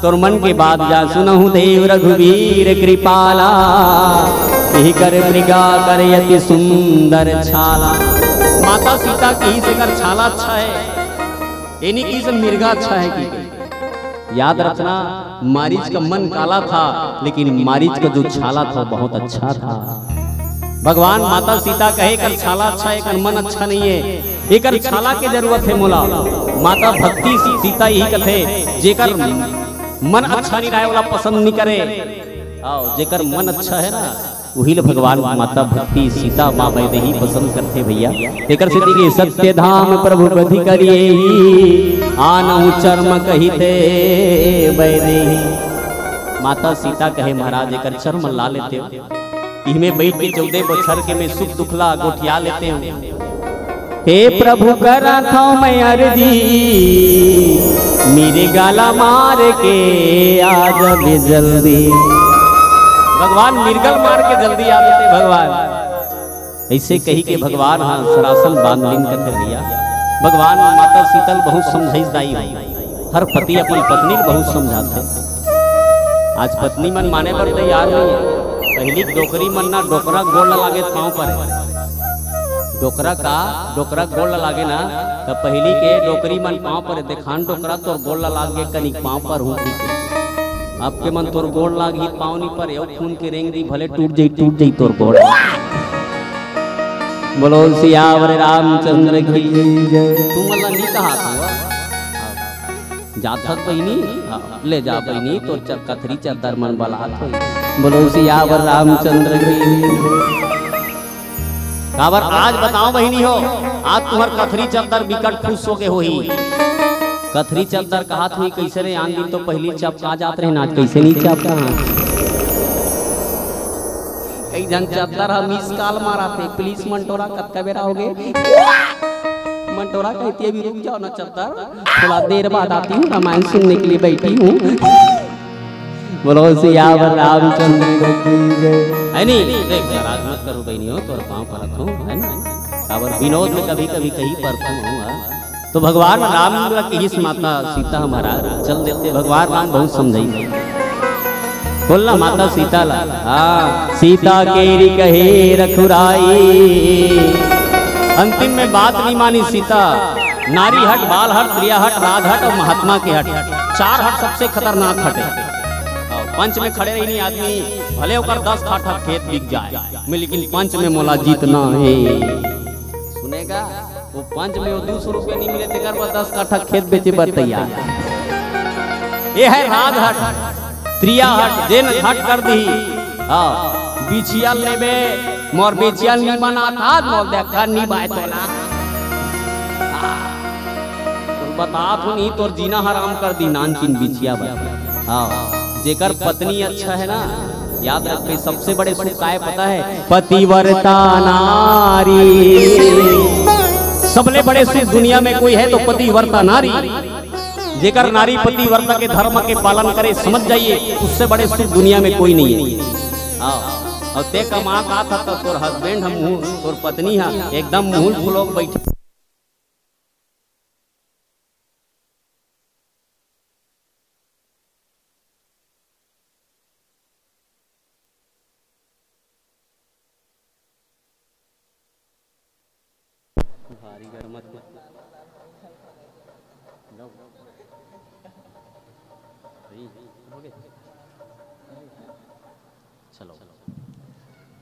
तोर मन के बात जा सुनहु देव रघुवीर कृपाला, इही कर मृगा कर अति सुंदर छाला।" माता सीता किहिस, "एकर छाला अच्छा हे, एनी किहिस मृगा अच्छा हे," कहिके। याद रखना, मारीच का मन काला था, लेकिन मारीच का जो छाला था, बहुत अच्छा था। भगवान, माता सीता कहे, "एकर छाला अच्छा, एकर मन अच्छा नहीं है, एकर छाला के जरूरत है मोला।" माता भक्ति सीता यही कथे, "जेकर मन अच्छा नहीं रहे, ओला पसंद नहीं करे।" आओ, जेकर मन अच्छा है ना, उही ल भगवान माता भक्ति सीता माँ वैदेही पसंद करथे भैया। तेकर सेती के सत्य धाम प्रभु बधि करिए ही, आनहु चर्म कहिते वैदेही। माता सीता कहे, "महाराज, एकर चर्म ला लेते हो, इहमे बैठ के चौदह बछर के मैं सुख दुख ला गोठिया लेते हो।" हे प्रभु करत हौं मैं अरजी, मृगा ल मार के आ जाबे जल्दी। भगवान मृगा ल मार के जल्दी आ जाते भगवान। अइसे कहिके भगवान ह सरासन बांध लिन कथे भैया। भगवान माता सीता ल बहुत समझाइस दाई हो। हर पति अपन पत्नी ल बहुत समझाथे। आज पत्नी मन माने बर तैयार नहीं है। पहिली डोकरी मन ना डोकरा गोड़ ल लागे पाँव परे। डोकरा का, डोकरा गोड़ ल लागे ना, त पहिली के डोकरी मन पाँव परे, "देखान डोकरा, तोर गोड़ ल लाग गे, कनिक पाँव परहूं," कहिके। अब के मन तोर गोड़ लागही, पाँव नी परे, अउ खून के रेंग दी, भले टूट जई, टूट जई तोर गोड़। बोलो सियावर रामचंद्र की जय। तुमन ला नी कहा था, जात हस बहिनी, हाँ, ले जा बहिनी, तोर च-, कथरी चद्दर मन बलात होही। बोलो सियावर रामचंद्र की। काबर आज बताओ बहिनी हो, आज तुम्हर कथरी चद्दर बिकट खुश होगे होही। कथरी चद्दर कहत होही कइसे रे, आन दिन तो पहिली चपका जात रहे, आज कइसे नी चपका? कई झन चद्दर ह मिस कॉल मारत हे, "प्लीज मंटोरा, कतका बेरा होगे?" मंटोरा कहती है, "अभी रुक जाओ ना चद्दर, थोड़ा देर बाद आती हूँ, रामायण सुनने के लिए बैठी हूँ।" बोलो सियावर रामचंद्र की जय। है नी? देख, नाराज मत करो बहिनी हो, तोर पाँव परत हूँ, है ना? काबर विनोद में कभी-कभी कही परत हूँ, हाँ। तो भगवान राम ला किहिस माता सीता महाराज, चल देते, भगवान राम बहुत समझाई। बोलना माता सीता ला, हाँ, सीता केरी कहे रघुराई। अंतिम में बात नहीं मानी सीता, नारी हट, बाल हट, प्रिया हट, राज हट और महात्मा के हट, चार हट सबसे खतरनाक हटे। और पंच में खड़े रही नहीं आदमी, भले ओकर दस काठा खेत बिक जाए, मैं लेकिन पंच में मोला जीतना है। सुनेगा? वो पंच में वो दू सौ रुपया नहीं मिले, तेकर बर दस काठा खेत बेचे बर तैयार। ये है राज हट, त्रिया हट, जेन हट कर दी। हाँ, बिछिया लेबे, मोर बिछिया नहीं बना था, मोर देखा नहीं बाय तोला। हाँ, तो बता तू नहीं, तोर जीना हराम कर दी, नानचिन बिछिया बन। हाँ, जेकर पत्नी अच्छा है ना, याद रखबे, सबसे बड़े सुख काय पता है? पतिव्रता नारी। सबले बड़े सुख दुनिया में कोई है तो पतिव्रता नारी। जेकर नारी पतिव्रता के धर्म के पालन करे, समझ जाइए, उससे बड़े सुख दुनिया में कोई नहीं है। हाँ, और ते कमा का था तो तोर हस्बैंड हम हूँ, तोर पत्नी है, एकदम मुंह फुलोक बैठी। भारी गरम मत, मत। चलो,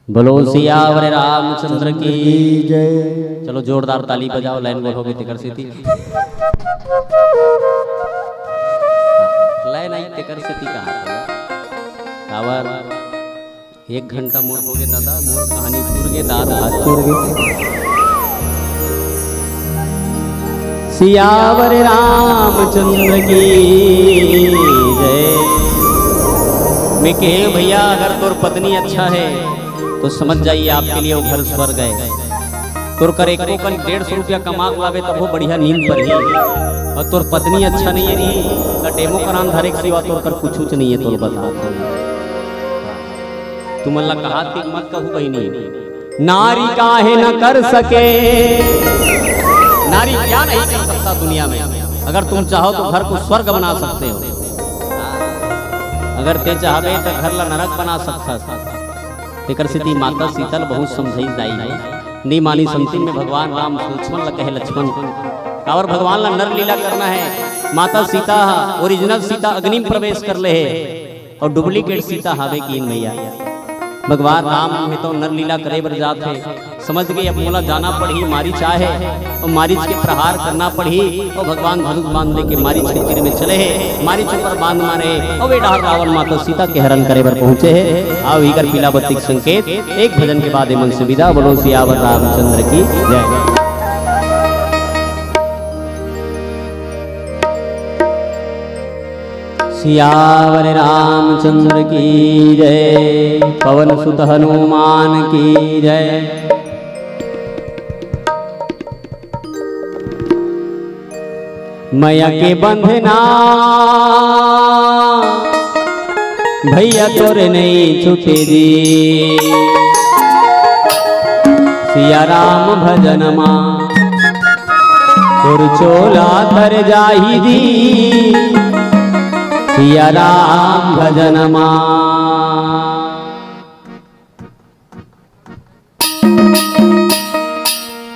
बोलो सियावर रामचंद्र की जय। चलो, जोरदार ताली बजाओ, लाइन गोल होगे तेकर सेती। लाइन आई तेकर सेती कहा। काबर एक घंटा मोर होगे दादा, मोर कहानी चुर गे, दांत हाथ चुर गे। सियावर रामचंद्र की जय। मैं कहे भैया, अगर तोर पत्नी अच्छा है तो समझ जाइए, आपके लिए वो घर स्वर्ग है। तोर कर एको कन डेढ़ सौ रुपया कमा के लाबे तब वो बढ़िया नींद पर ही, और तोर पत्नी अच्छा नहीं है नहीं, तो डेमो करान धरे के सिवा तोर कर कुछ नहीं है। तोर बता, तुमन ला कहा थी मत कहू बहिनी, नारी काहे न कर सके, नारी क्या नहीं कर सकता दुनिया में। अगर तुम चाहो तो घर को स्वर्ग बना सकते हो, अगर ते चाहबे तो घर ला नरक बना सकता। तेकर सेती माता सीता ल बहुत समझाई दाई है, नी मानी। संतिम में भगवान राम लक्ष्मण ल कहे, लक्ष्मण, काबर भगवान ल नर लीला करना है। माता सीता ओरिजिनल सीता अग्नि में प्रवेश कर ले है और डुप्लीकेट सीता हावे कीन भैया। भगवान राम हे तो नर लीला करे बर जात हे, समझ गए अब मोला जाना पड़ही, मारीच आहे और मारीच के प्रहार करना पड़ही। और भगवान धनुष बाण लेके मारीच के तीर में चले हे, मारीच ऊपर बाण मारे और वे डहर रावण माता सीता के हरण करे बर पहुंचे हे। आओ इकर पीला बत्ती के संकेत, एक भजन के बाद ए मन से विदा। बोलो सियावर रामचंद्र की जय। सियावर रामचंद्र की जय, पवन सुत हनुमान की जय। मया के बंधना भैया तोरे नहीं छूटे दी। सिया राम भजन मा तोर चोला तर जाही दी। सिया राम भजन मा।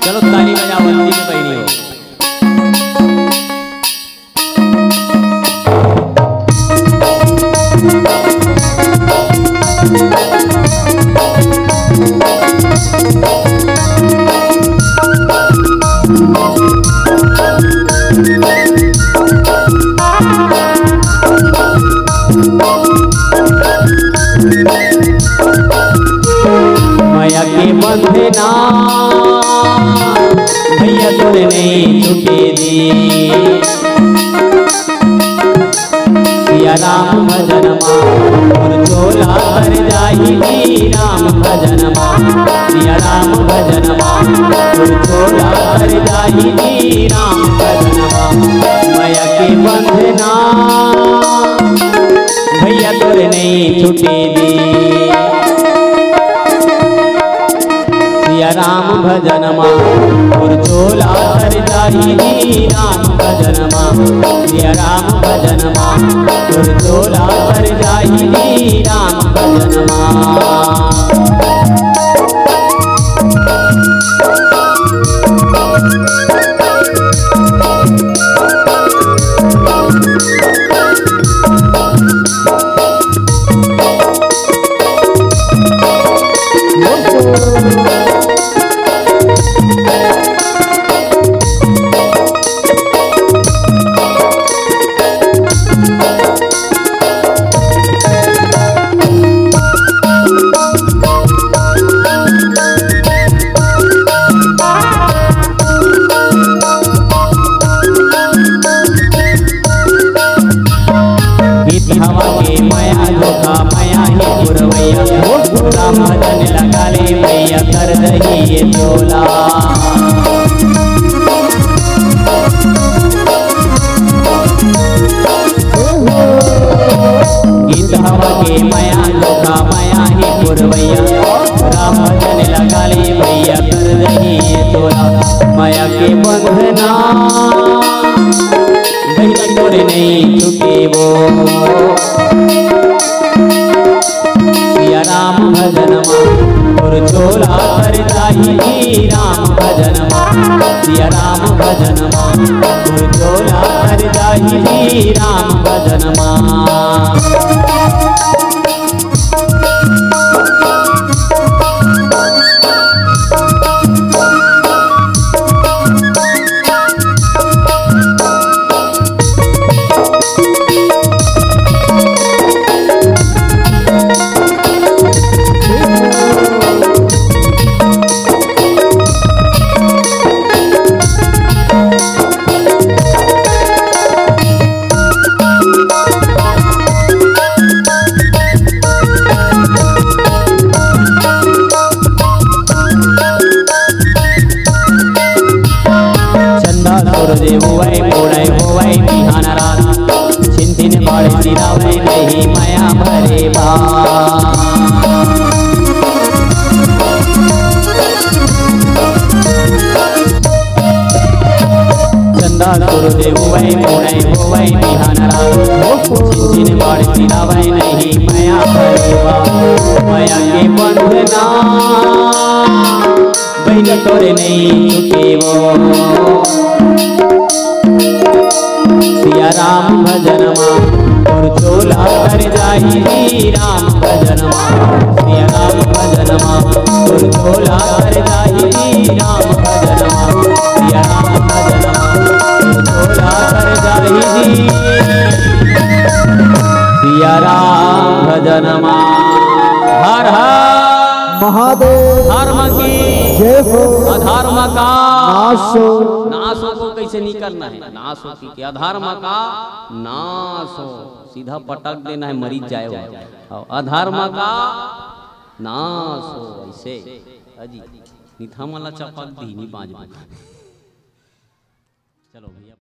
चलो ताली बजाओ, अंतिम बहिनी हो। मया के बंधना भैया तोरे नहीं छूटे दी। सिया राम भजन मा तोर चोला तर जाही दी, राम भजन भजनमा, तोर झोला तर जाही जी राम भजनमा, मया के बंधना, भैया तोर नहीं छूटे जी। सिया राम भजनमा, तोर झोला तर जाही जी राम भजनमा, सिया राम भजनमा, तोर झोला तर जाही जी राम भजनमा। गीत हवा के मया धोखा मया ही पुरवैया, राम भजन लगा ले मैया कर दही ये झोला। गीत हवा के मया धोखा मया ही पुरवैया, राम भजन लगा ले मैया कर दही ये झोला। मया के बंधना बहिनी तोरे नहीं छूटे वो। सिया राम भजनमा, तोर झोला तर जाही जी राम भजनमा। सिया राम भजनमा, तोर झोला तर जाही जी राम भजनमा। चंदा सूरज होवै, मोड़ै होवै बिहान रात, छिन छिन बाढ़ सिरावै नहीं मया भरे बा। चंदा सूरज होवै, मोड़ै होवै बिहान रात, छिन छिन बाढ़ सिरावै नहीं मया भरे बा। मया के बंधना बहिनी तोरे नहीं छूटे वो। सिया राम भजनमा, तोर झोला तर जाही जी राम भजनमा। सिया राम भजनमा, तोर झोला तर जाही जी राम भजनमा। सिया राम भजनमा, तोर झोला तर जाही जी। सिया राम भजनमा। हर हर महादेव। धर्म की जय हो। अधर्म का नाश हो। नाश हो को कैसे नहीं करना है? नाश हो की, कि अधर्म का नाश हो, सीधा पटक देना है, मरी जाए हो। और अधर्म का नाश हो, ऐसे। अजी, निथा मला चपक दी, नहीं बाज। चलो भैया।